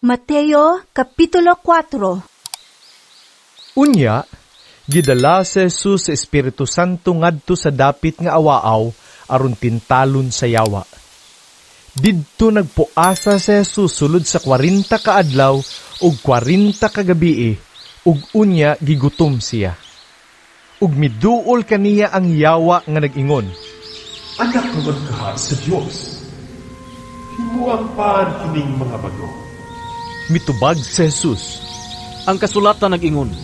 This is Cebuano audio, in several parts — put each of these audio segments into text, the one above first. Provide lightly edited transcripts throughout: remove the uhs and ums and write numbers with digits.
Mateo Kapitulo 4. Unya, gidala si Jesus sa Espiritu Santo ngadto sa dapit nga awaaw aron tintalon sa yawa. Didto nagpuasa si Jesus sulod sa 40 ka adlaw ug 40 ka gabii ug unya gigutom siya. Ug miduol kaniya ang yawa nga nag-ingon, "Anak ka man kaha sa Dios. Himuang pan kining mga bato." Mitubag si Jesus, "Ang kasulatan nag-ingon,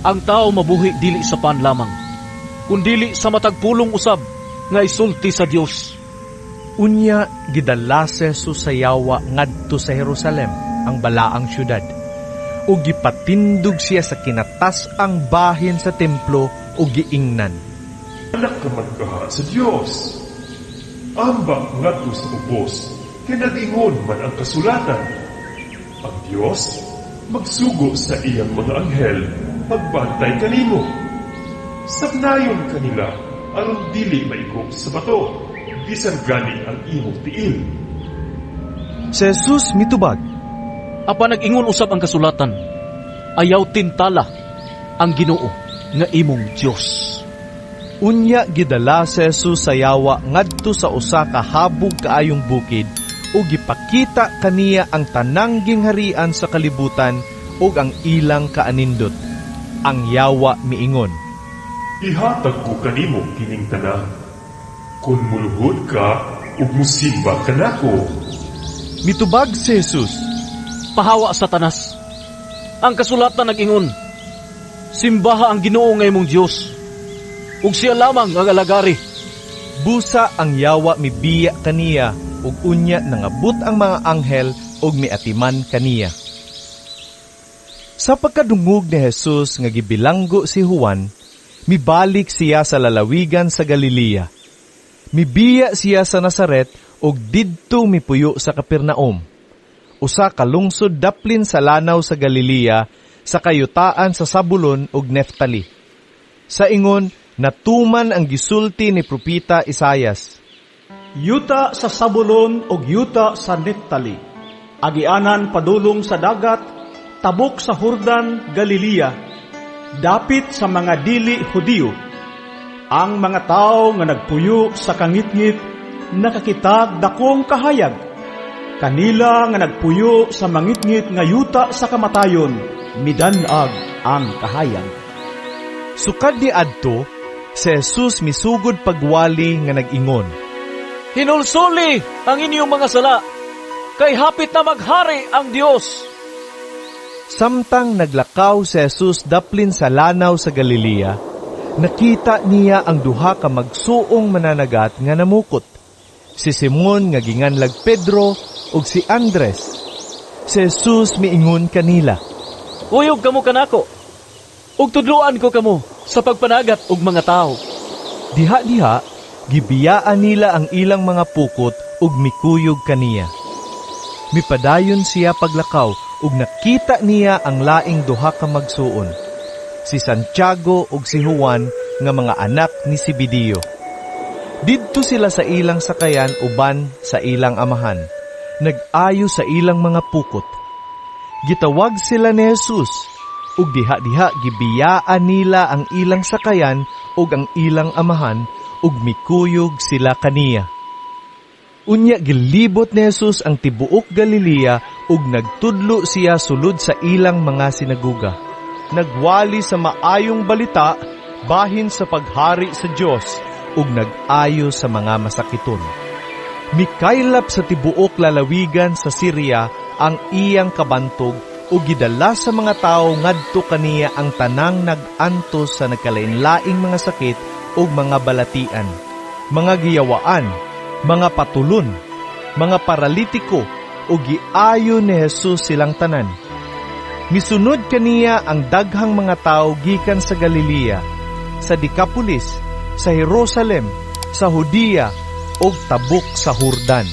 ang tao mabuhi dili sa pan lamang, kundili sa matag pulong usab nga isulti sa Dios." Unya gidala si Jesus sa yawa ngadto sa Jerusalem, ang balaang syudad. Ug gipatindog siya sa kinatas-ang bahin sa templo ug giingnan, "Anak ka man kaha sa Dios. Ambak ngadto sa ubos, kay nag-ingon man ang kasulatan, ang Dios magsugo sa iyang mga anghel pagbantay kanimo. Sabnayon ka nila aron dili maigo sa bato, bisan gani ang imong tiil." Si Jesus mitubag, "Apan nag-ingon usab ang kasulatan, ayaw tintala ang Ginoo nga imong Dios." Unya gidala si Jesus sa yawa ngadto sa usa ka habog kaayong bukid ug gipakita kaniya ang tanang gingharian sa kalibutan ug ang ilang kaanindot. Ang yawa miingon, "Ihatag ko kanimo kining tanan, kun muluhod ka ug musimba kanako." Mitubag si Jesus, "Pahawa, Satanas! Ang kasulatan nag-ingon, simbaha ang Ginoo nga imong Dios, ug siya lamang ang alagari." Busa ang yawa mibiya kaniya ug unya nangabot ang mga anghel ug miatiman kaniya. Sa pagkadungog ni Jesus nga gibilanggo si Juan, mibalik siya sa lalawigan sa Galilea. Mibiya siya sa Nazaret ug didto mipuyo sa Capernaum, usa ka lungsod daplin sa lanaw sa Galilea, sa kayutaan sa Zabulon ug Neftali. Sa ingon, natuman ang gisulti ni Propeta Isayas, "Yuta sa Sabulon ug yuta sa Neftali, agianan padulong sa dagat, tabok sa Hordan, Galilea, dapit sa mga dili Hudiyo. Ang mga tawo nga nagpuyo sa kangitngit nakakitag dakong kahayag. Kanila nga nagpuyo sa mangitngit nga yuta sa kamatayon, midan-ag ang kahayag." Sukad ni adto, si Jesus misugod pagwali nga nag-ingon, "Hinulsuli ang inyong mga sala, kay hapit na maghari ang Dios." Samtang naglakaw si Jesus daplin sa lanaw sa Galilea, nakita niya ang duha ka magsuong mananagat nga namukot. Si Simon nga ginganlag Pedro ug si Andres. Si Jesus miingon kanila, "Kuyog kamo kanako, ug tudloan ko kamo sa pagpanagat og mga tawo." Diha-diha, gibiyaan nila ang ilang mga pukot ug mikuyog kaniya. Mipadayon siya paglakaw ug nakita niya ang laing duha ka magsuon, si Santiago ug si Juan nga mga anak ni Zebedeo. Didto sila sa ilang sakayan uban sa ilang amahan, nag-ayo sa ilang mga pukot. Gitawag sila ni Jesus ug diha-diha gibiyaan nila ang ilang sakayan ug ang ilang amahan ug mikuyog sila kaniya. Unya gilibot ni Jesus ang tibuok Galilea ug nagtudlo siya sulod sa ilang mga sinaguga. Nagwali sa maayong balita bahin sa paghari sa Dios ug nag-ayo sa mga masakiton. Mikaylap sa tibuok lalawigan sa Syria ang iyang kabantog ug gidala sa mga tawo ngadto kaniya ang tanang nag-antos sa nagkalain-laing mga sakit ug mga balatian, mga giyawaan, mga patulon, mga paralitiko, ug giayo ni Jesus silang tanan. Misunod kaniya ang daghang mga tawo gikan sa Galilea, sa Decapolis, sa Jerusalem, sa Judea, ug tabok sa Jordan.